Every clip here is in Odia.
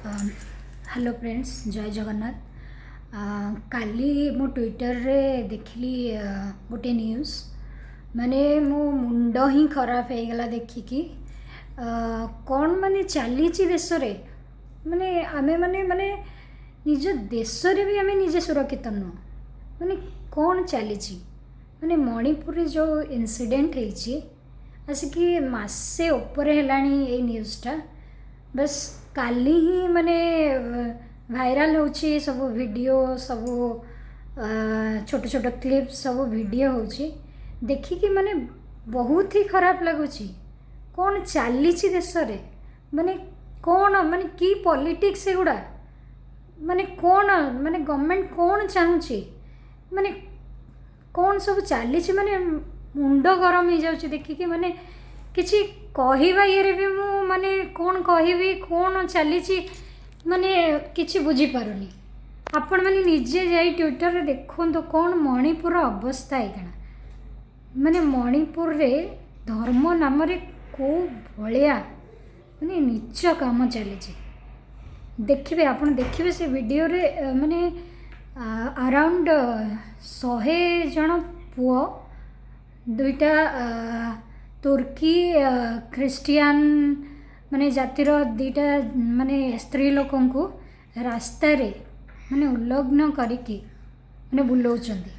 ହ୍ୟାଲୋ ଫ୍ରେଣ୍ଡସ୍, ଜୟ ଜଗନ୍ନାଥ। କାଲି ମୁଁ ଟ୍ୱିଟରରେ ଦେଖିଲି ଗୋଟେ ନ୍ୟୁଜ୍, ମାନେ ମୋ ମୁଣ୍ଡ ହିଁ ଖରାପ ହେଇଗଲା ଦେଖିକି। କ'ଣ ମାନେ ଚାଲିଛି ଦେଶରେ? ମାନେ ଆମେ ମାନେ ମାନେ ନିଜ ଦେଶରେ ବି ଆମେ ନିଜେ ସୁରକ୍ଷିତ ନୁହଁ। ମାନେ କ'ଣ ଚାଲିଛି? ମାନେ ମଣିପୁରରେ ଯେଉଁ ଇନସିଡେଣ୍ଟ ହେଇଛି, ଆସିକି ମାସେ ଉପରେ ହେଲାଣି ଏଇ ନ୍ୟୁଜ୍ଟା, ବାସ୍ କାଲି ହିଁ ମାନେ ଭାଇରାଲ୍ ହେଉଛି ସବୁ ଭିଡ଼ିଓ, ସବୁ ଛୋଟ ଛୋଟ କ୍ଲିପ୍ ସବୁ ଭିଡ଼ିଓ ହେଉଛି। ଦେଖିକି ମାନେ ବହୁତ ହି ଖରାପ ଲାଗୁଛି। କ'ଣ ଚାଲିଛି ଦେଶରେ? ମାନେ କ'ଣ, ମାନେ କି ପଲିଟିକ୍ସ ଏଗୁଡ଼ା? ମାନେ କ'ଣ, ମାନେ ଗଭର୍ଣ୍ଣମେଣ୍ଟ କ'ଣ ଚାହୁଁଛି? ମାନେ କ'ଣ ସବୁ ଚାଲିଛି? ମାନେ ମୁଣ୍ଡ ଗରମ ହେଇଯାଉଛି ଦେଖିକି। ମାନେ କିଛି କହିବା ଇଏରେ ବି ମୁଁ ମାନେ କ'ଣ କହିବି, କ'ଣ ଚାଲିଛି ମାନେ କିଛି ବୁଝିପାରୁନି। ଆପଣମାନେ ନିଜେ ଯାଇ ଟ୍ୱିଟରରେ ଦେଖନ୍ତୁ କ'ଣ ମଣିପୁରର ଅବସ୍ଥା ଏଇଖିଣା। ମାନେ ମଣିପୁରରେ ଧର୍ମ ନାମରେ କେଉଁ ଭଳିଆ ମାନେ ନୀଚ କାମ ଚାଲିଛି ଦେଖିବେ ଆପଣ। ଦେଖିବେ ସେ ଭିଡ଼ିଓରେ ମାନେ ଆରାଉଣ୍ଡ 100 ଜଣ ପୁଅ ଦୁଇଟା ତୁର୍କୀ ଖ୍ରୀଷ୍ଟିଆନ ମାନେ ଜାତିର ଦୁଇଟା ମାନେ ସ୍ତ୍ରୀ ଲୋକଙ୍କୁ ରାସ୍ତାରେ ମାନେ ଉଲଗ୍ନ କରିକି ମାନେ ବୁଲଉଛନ୍ତି,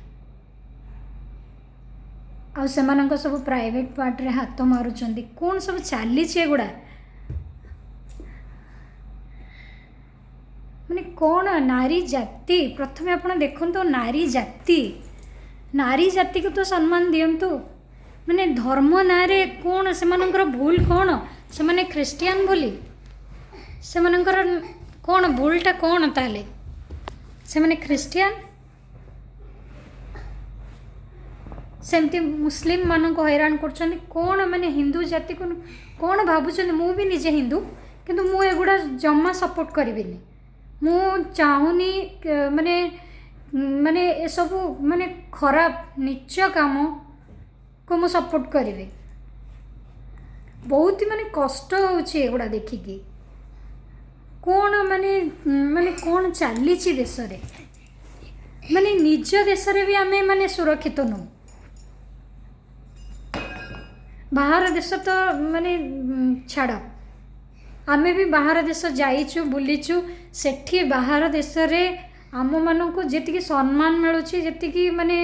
ଆଉ ସେମାନଙ୍କ ସବୁ ପ୍ରାଇଭେଟ୍ ପାର୍ଟରେ ହାତ ମାରୁଛନ୍ତି। କ'ଣ ସବୁ ଚାଲିଛି ଏଗୁଡ଼ା? ମାନେ କ'ଣ ନାରୀ ଜାତି? ପ୍ରଥମେ ଆପଣ ଦେଖନ୍ତୁ ନାରୀ ଜାତି, ନାରୀ ଜାତିକୁ ତ ସମ୍ମାନ ଦିଅନ୍ତୁ। ମାନେ ଧର୍ମ ନାଁରେ କ'ଣ ସେମାନଙ୍କର ଭୁଲ? କ'ଣ ସେମାନେ ଖ୍ରୀଷ୍ଟିଆନ ବୋଲି ସେମାନଙ୍କର କ'ଣ ଭୁଲଟା କ'ଣ? ତାହେଲେ ସେମାନେ ଖ୍ରୀଷ୍ଟିଆନ, ସେମିତି ମୁସଲିମମାନଙ୍କୁ ହଇରାଣ କରୁଛନ୍ତି। କ'ଣ ମାନେ ହିନ୍ଦୁ ଜାତିକୁ କ'ଣ ଭାବୁଛନ୍ତି? ମୁଁ ବି ନିଜେ ହିନ୍ଦୁ, କିନ୍ତୁ ମୁଁ ଏଗୁଡ଼ା ଜମା ସପୋର୍ଟ କରିବିନି। ମୁଁ ଚାହୁଁନି ମାନେ ମାନେ ଏସବୁ ମାନେ ଖରାପ ନୀଚ କାମକୁ ମୁଁ ସପୋର୍ଟ କରିବି। ବହୁତ ମାନେ କଷ୍ଟ ହେଉଛି ଏଗୁଡ଼ା ଦେଖିକି। କ'ଣ ମାନେ ମାନେ କ'ଣ ଚାଲିଛି ଦେଶରେ? ମାନେ ନିଜ ଦେଶରେ ବି ଆମେ ମାନେ ସୁରକ୍ଷିତ ନୁହଁ, ବାହାର ଦେଶ ତ ମାନେ ଛାଡ଼। ଆମେ ବି ବାହାର ଦେଶ ଯାଇଛୁ, ବୁଲିଛୁ। ସେଠି ବାହାର ଦେଶରେ ଆମମାନଙ୍କୁ ଯେତିକି ସମ୍ମାନ ମିଳୁଛି, ଯେତିକି ମାନେ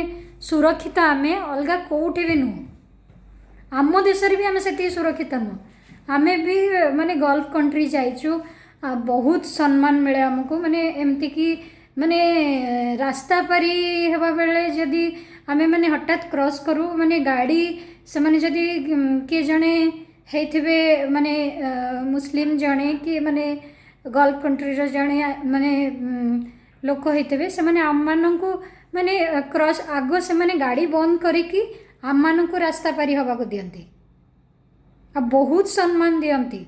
ସୁରକ୍ଷିତ ଆମେ ଅଲଗା କେଉଁଠି ବି ନୁହଁ। ଆମ ଦେଶରେ ବି ଆମେ ସେତିକି ସୁରକ୍ଷିତ ନୁହଁ। ଆମେ ବି ମାନେ ଗଲ୍ଫ କଣ୍ଟ୍ରି ଯାଇଛୁ, ବହୁତ ସମ୍ମାନ ମିଳେ ଆମକୁ। ମାନେ ଏମିତିକି ମାନେ ରାସ୍ତା ପାରି ହେବା ବେଳେ ଯଦି ଆମେ ମାନେ ହଠାତ୍ କ୍ରସ୍ କରୁ ମାନେ ଗାଡ଼ି, ସେମାନେ ଯଦି କିଏ ଜଣେ ହେଇଥିବେ, ମାନେ ମୁସଲିମ ଜଣେ କି ମାନେ ଗଲ୍ଫ କଣ୍ଟ୍ରିର ଜଣେ ମାନେ ଲୋକ ହେଇଥିବେ, ସେମାନେ ଆମମାନଙ୍କୁ ମାନେ କ୍ରସ୍ ଆଗ ସେମାନେ ଗାଡ଼ି ବନ୍ଦ କରିକି ଆମମାନଙ୍କୁ ରାସ୍ତା ପାରି ହେବାକୁ ଦିଅନ୍ତି, ଆଉ ବହୁତ ସମ୍ମାନ ଦିଅନ୍ତି।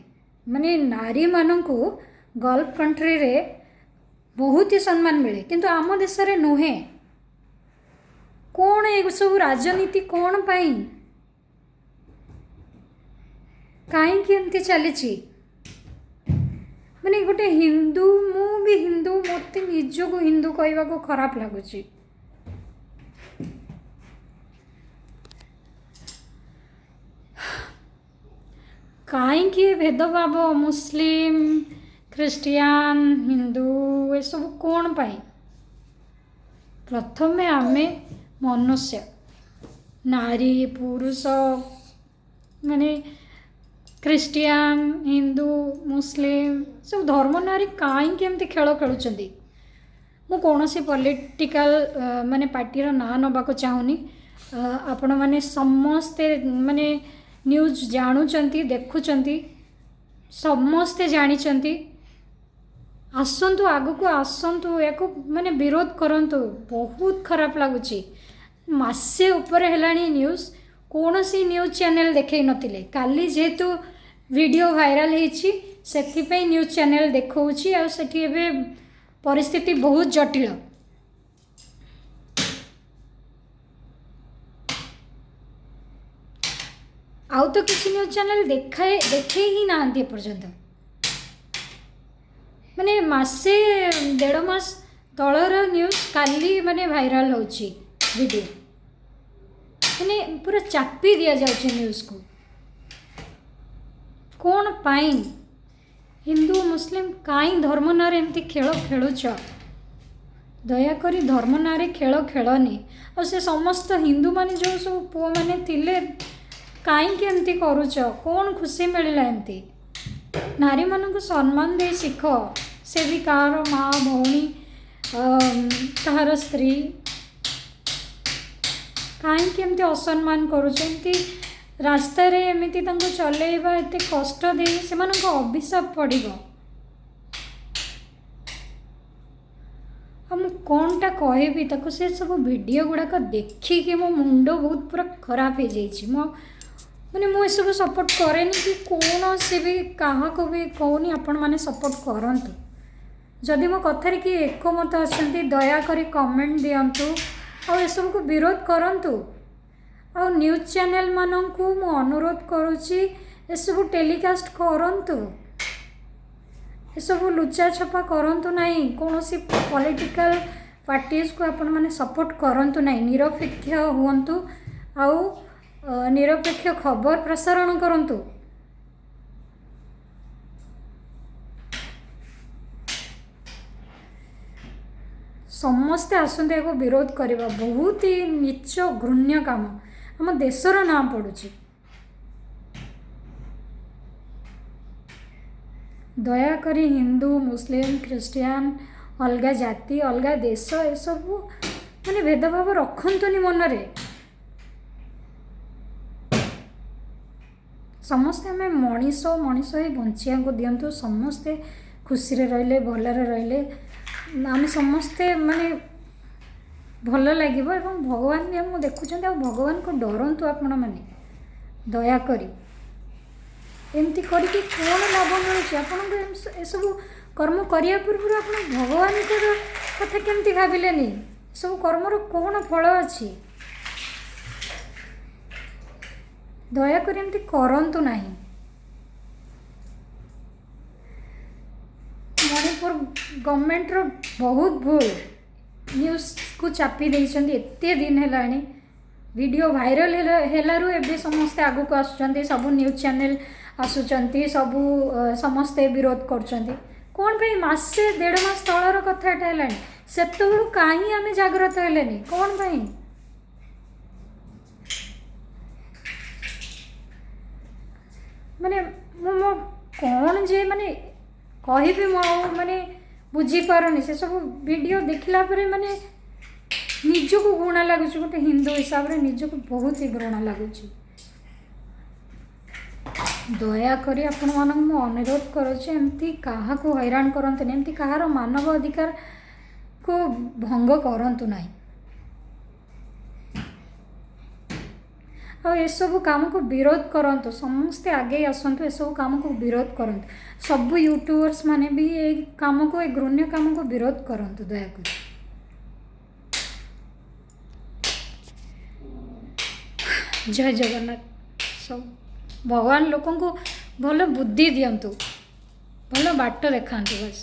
ମାନେ ନାରୀମାନଙ୍କୁ ଗଲ୍ଫ କଣ୍ଟ୍ରିରେ ବହୁତ ହି ସମ୍ମାନ ମିଳେ, କିନ୍ତୁ ଆମ ଦେଶରେ ନୁହେଁ। କ'ଣ ଏସବୁ ରାଜନୀତି? କ'ଣ ପାଇଁ, କାହିଁକି ଏମିତି ଚାଲିଛି? ମାନେ ଗୋଟେ ହିନ୍ଦୁ, ମୁଁ ବି ହିନ୍ଦୁ, ମୋତେ ନିଜକୁ ହିନ୍ଦୁ କହିବାକୁ ଖରାପ ଲାଗୁଛି। କାହିଁକି ଏ ଭେଦଭାବ? ମୁସଲିମ, ଖ୍ରୀଷ୍ଟିଆନ, ହିନ୍ଦୁ ଏସବୁ କ'ଣ ପାଇଁ? ପ୍ରଥମେ ଆମେ ମନୁଷ୍ୟ, ନାରୀ ପୁରୁଷ, ମାନେ ଖ୍ରୀଷ୍ଟିଆନ, ହିନ୍ଦୁ, ମୁସଲିମ ସବୁ ଧର୍ମ ନାଁରେ କାହିଁକି ଏମିତି ଖେଳ ଖେଳୁଛନ୍ତି? ମୁଁ କୌଣସି ପଲିଟିକାଲ ମାନେ ପାର୍ଟିର ନାଁ ନେବାକୁ ଚାହୁଁନି। ଆପଣମାନେ ସମସ୍ତେ ମାନେ ନ୍ୟୁଜ୍ ଜାଣୁଛନ୍ତି, ଦେଖୁଛନ୍ତି, ସମସ୍ତେ ଜାଣିଛନ୍ତି। ଆସନ୍ତୁ, ଆଗକୁ ଆସନ୍ତୁ, ୟାକୁ ମାନେ ବିରୋଧ କରନ୍ତୁ। ବହୁତ ଖରାପ ଲାଗୁଛି। ମାସେ ଉପରେ ହେଲାଣି ନ୍ୟୁଜ୍, କୌଣସି ନ୍ୟୁଜ୍ ଚ୍ୟାନେଲ୍ ଦେଖାଇ ନଥିଲେ। କାଲି ଯେହେତୁ ଭିଡ଼ିଓ ଭାଇରାଲ୍ ହେଇଛି, ସେଥିପାଇଁ ନ୍ୟୁଜ୍ ଚ୍ୟାନେଲ୍ ଦେଖାଉଛି। ଆଉ ସେଠି ଏବେ ପରିସ୍ଥିତି ବହୁତ ଜଟିଳ। ଆଉ ତ କିଛି ନ୍ୟୁଜ୍ ଚ୍ୟାନେଲ୍ ଦେଖାଇ ଦେଖେଇ ହିଁ ନାହାନ୍ତି ଏପର୍ଯ୍ୟନ୍ତ। ମାନେ ମାସେ ଦେଢ଼ ମାସ ତଳର ନ୍ୟୁଜ୍ କାଲି ମାନେ ଭାଇରାଲ୍ ହେଉଛି ଭିଡ଼ିଓ, ମାନେ ପୁରା ଚାପି ଦିଆଯାଉଛି ନ୍ୟୁଜ୍କୁ। କ'ଣ ପାଇଁ ହିନ୍ଦୁ ମୁସଲିମ କାହିଁ ଧର୍ମ ନାଁରେ ଏମିତି ଖେଳ ଖେଳୁଛ? ଦୟାକରି ଧର୍ମ ନାଁରେ ଖେଳ ଖେଳନି। ଆଉ ସେ ସମସ୍ତ ହିନ୍ଦୁମାନେ ଯେଉଁ ସବୁ ପୁଅମାନେ ଥିଲେ, କାହିଁକି ଏମିତି କରୁଛ? କ'ଣ ଖୁସି ମିଳିଲା ଏମିତି? ନାରୀମାନଙ୍କୁ ସମ୍ମାନ ଦେଇ ଶିଖ। ସେ ବି କାହାର ମା, ଭଉଣୀ, କାହାର ସ୍ତ୍ରୀ। କାହିଁକି ଏମିତି ଅସମ୍ମାନ କରୁଛ? ଏମିତି ରାସ୍ତାରେ ଏମିତି ତାଙ୍କୁ ଚଲେଇବା, ଏତେ କଷ୍ଟ ଦେଇ ସେମାନଙ୍କ ଅଭିଶାପ ପଡ଼ିବ। ଆଉ ମୁଁ କ'ଣଟା କହିବି ତାକୁ? ସେ ସବୁ ଭିଡ଼ିଓ ଗୁଡ଼ାକ ଦେଖିକି ମୋ ମୁଣ୍ଡ ବହୁତ ପୁରା ଖରାପ ହେଇଯାଇଛି। ମୋ ମାନେ ମୁଁ ଏସବୁ ସପୋର୍ଟ କରେନି କି କୌଣସି ବି କାହାକୁ ବି କହୁନି ଆପଣମାନେ ସପୋର୍ଟ କରନ୍ତୁ। ଯଦି ମୋ କଥାରେ କିଏ ଏକମତ ଅଛନ୍ତି, ଦୟାକରି କମେଣ୍ଟ ଦିଅନ୍ତୁ ଆଉ ଏସବୁକୁ ବିରୋଧ କରନ୍ତୁ। ଆଉ ନ୍ୟୁଜ୍ ଚ୍ୟାନେଲ୍ମାନଙ୍କୁ ମୁଁ ଅନୁରୋଧ କରୁଛି, ଏସବୁ ଟେଲିକାଷ୍ଟ କରନ୍ତୁ, ଏସବୁ ଲୁଚା ଛପା କରନ୍ତୁ ନାହିଁ। କୌଣସି ପଲିଟିକାଲ ପାର୍ଟିଜକୁ ଆପଣମାନେ ସପୋର୍ଟ କରନ୍ତୁ ନାହିଁ। ନିରପେକ୍ଷ ହୁଅନ୍ତୁ ଆଉ ନିରପେକ୍ଷ ଖବର ପ୍ରସାରଣ କରନ୍ତୁ। ସମସ୍ତେ ଆସନ୍ତୁ ଏହାକୁ ବିରୋଧ କରିବା। ବହୁତ ହି ନୀଚ ଘୃଣ୍ୟ କାମ, ଆମ ଦେଶର ନାଁ ପଡ଼ୁଛି। ଦୟାକରି ହିନ୍ଦୁ, ମୁସଲିମ, ଖ୍ରୀଷ୍ଟିଆନ, ଅଲଗା ଜାତି, ଅଲଗା ଦେଶ, ଏସବୁ ମାନେ ଭେଦଭାବ ରଖନ୍ତୁନି ମନରେ। ସମସ୍ତେ ଆମେ ମଣିଷ, ମଣିଷ ହେଇ ବଞ୍ଚିବାକୁ ଦିଅନ୍ତୁ। ସମସ୍ତେ ଖୁସିରେ ରହିଲେ, ଭଲରେ ରହିଲେ ଆମେ ସମସ୍ତେ ମାନେ ଭଲ ଲାଗିବ। ଏବଂ ଭଗବାନ ବି ଆମକୁ ଦେଖୁଛନ୍ତି, ଆଉ ଭଗବାନଙ୍କୁ ଡରନ୍ତୁ ଆପଣମାନେ ଦୟାକରି। ଏମିତି କରିକି କ'ଣ ଲାଭ ମିଳୁଛି ଆପଣଙ୍କୁ? ଏସବୁ କର୍ମ କରିବା ପୂର୍ବରୁ ଆପଣ ଭଗବାନଙ୍କର କଥା କେମିତି ଭାବିଲେନି? ଏସବୁ କର୍ମର କ'ଣ ଫଳ ଅଛି? ଦୟାକରି ଏମିତି କରନ୍ତୁ ନାହିଁ। ମଣିପୁର ଗଭର୍ଣ୍ଣମେଣ୍ଟର ବହୁତ ଭୁଲ, ନ୍ୟୁଜ୍କୁ ଚାପି ଦେଇଛନ୍ତି ଏତେ ଦିନ ହେଲାଣି। ଭିଡ଼ିଓ ଭାଇରାଲ୍ ହେଲାରୁ ଏବେ ସମସ୍ତେ ଆଗକୁ ଆସୁଛନ୍ତି, ସବୁ ନ୍ୟୁଜ୍ ଚ୍ୟାନେଲ୍ ଆସୁଛନ୍ତି, ସବୁ ସମସ୍ତେ ବିରୋଧ କରୁଛନ୍ତି। କ'ଣ ପାଇଁ? ମାସେ ଦେଢ଼ ମାସ ତଳର କଥା ଏଟା ହେଲାଣି, ସେତେବେଳୁ କାହିଁ ଆମେ ଜାଗ୍ରତ ହେଲେନି? କ'ଣ ପାଇଁ? ମାନେ ମୁଁ ମୋ କ'ଣ ଯେ ମାନେ କହିବି ମୁଁ ଆଉ ମାନେ ବୁଝିପାରୁନି। ସେସବୁ ଭିଡ଼ିଓ ଦେଖିଲା ପରେ ମାନେ ନିଜକୁ ଘୃଣା ଲାଗୁଛି, ଗୋଟେ ହିନ୍ଦୁ ହିସାବରେ ନିଜକୁ ବହୁତ ହି ଘୃଣା ଲାଗୁଛି। ଦୟାକରି ଆପଣମାନଙ୍କୁ ମୁଁ ଅନୁରୋଧ କରୁଛି, ଏମିତି କାହାକୁ ହଇରାଣ କରନ୍ତୁନି, ଏମିତି କାହାର ମାନବ ଅଧିକାରକୁ ଭଙ୍ଗ କରନ୍ତୁ ନାହିଁ। ଆଉ ଏସବୁ କାମକୁ ବିରୋଧ କରନ୍ତୁ, ସମସ୍ତେ ଆଗେଇ ଆସନ୍ତୁ, ଏସବୁ କାମକୁ ବିରୋଧ କରନ୍ତୁ। ସବୁ ୟୁଟ୍ୟୁବର୍ସ ମାନେ ବି ଏଇ କାମକୁ, ଏ ଘୃଣ୍ୟ କାମକୁ ବିରୋଧ କରନ୍ତୁ ଦୟାକରି। ଜୟ ଜଗନ୍ନାଥ। ସବୁ ଭଗବାନ ଲୋକଙ୍କୁ ଭଲ ବୁଦ୍ଧି ଦିଅନ୍ତୁ, ଭଲ ବାଟ ଦେଖାନ୍ତୁ ବାସ୍।